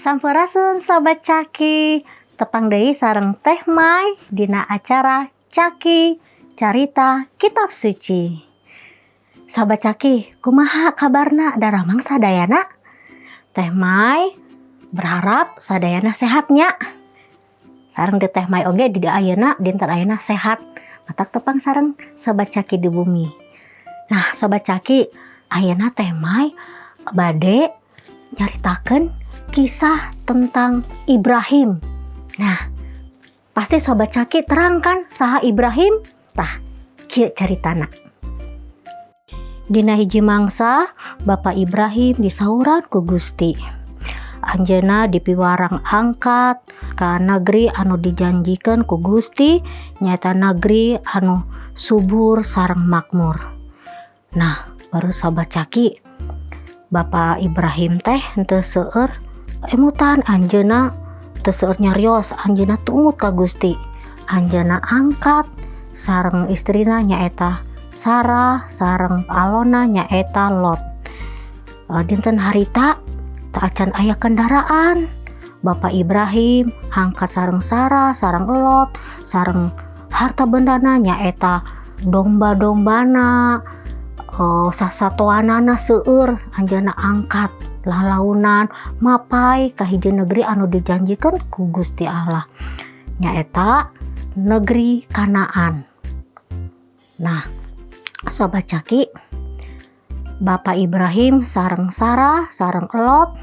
Sampurasun, Sobat Caki. Tepang deui sareng Teh Mai dina acara Caki Carita Kitab Suci. Sobat Caki, kumaha kabarna, daramang sadayana? Teh Mai berharap sadayana sehat nya. Sareng di Teh Mai oge di ayeuna, dinten ayeuna sehat. Matak tepang sareng Sobat Caki di bumi. Nah, Sobat Caki, ayeuna Teh Mai bade nyaritakeun kisah tentang Ibrahim. Nah, pasti Sobat Caki terang kan saha Ibrahim? Tah, kieu caritana. Dina hiji mangsa, Bapak Ibrahim disauran ku Gusti. Anjeunna dipiwarang angkat ka negeri anu dijanjikan ku Gusti, nyaeta negeri anu subur sareng makmur. Nah, baru Sobat Caki, Bapak Ibrahim teh henteu seueur emutan, anjeunna teu seueur nyarios, anjeunna tumut ka Gusti. Anjeunna angkat sareng istrina, nyaeta Sarah, sareng alona, nyaeta Lot. Dinten harita teu acan aya kendaraan. Bapak Ibrahim angkat sareng Sarah, sareng Lot, sareng harta bendana, nyaeta domba-dombana, sasatoanana seueur. Anjeunna angkat lalaunan mapay ka hiji negeri anu dijanjikan ku Gusti Allah, nyaeta negeri Kanaan. Nah, Sobat Caki, Bapak Ibrahim sareng Sarah sareng Lot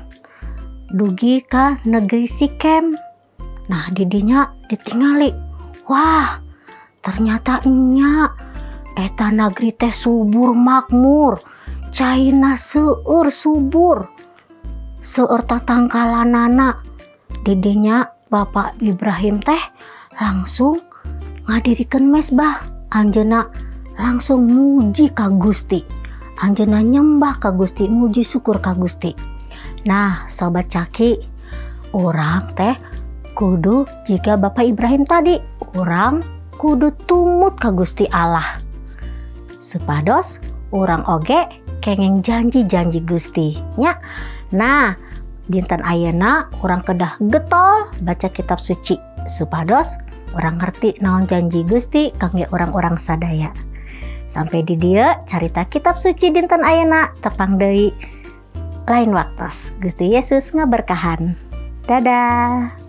dugi ka negeri Sikem. Nah, didinya ditingali, wah, ternyata nya eta negeri teh subur makmur, caina seueur, subur, seueur tatangkalanana. Didinya Bapak Ibrahim teh langsung ngadirikeun mesbah. Anjeunna langsung muji ka Gusti, anjeunna nyembah ka Gusti, muji syukur ka Gusti. Nah, Sobat Caki, urang teh kudu jiga Bapak Ibrahim tadi, urang kudu tumut ka Gusti Allah supados urang oge kenging janji-janji Gusti nya. Nah, dinten ayeuna urang kedah getol baca kitab suci supados urang ngerti naon janji Gusti kangge urang-urang sadaya. Sampai di dieu carita kitab suci dinten ayeuna. Tepang deui lain waktos. Gusti Yesus ngaberkahan. Dadah.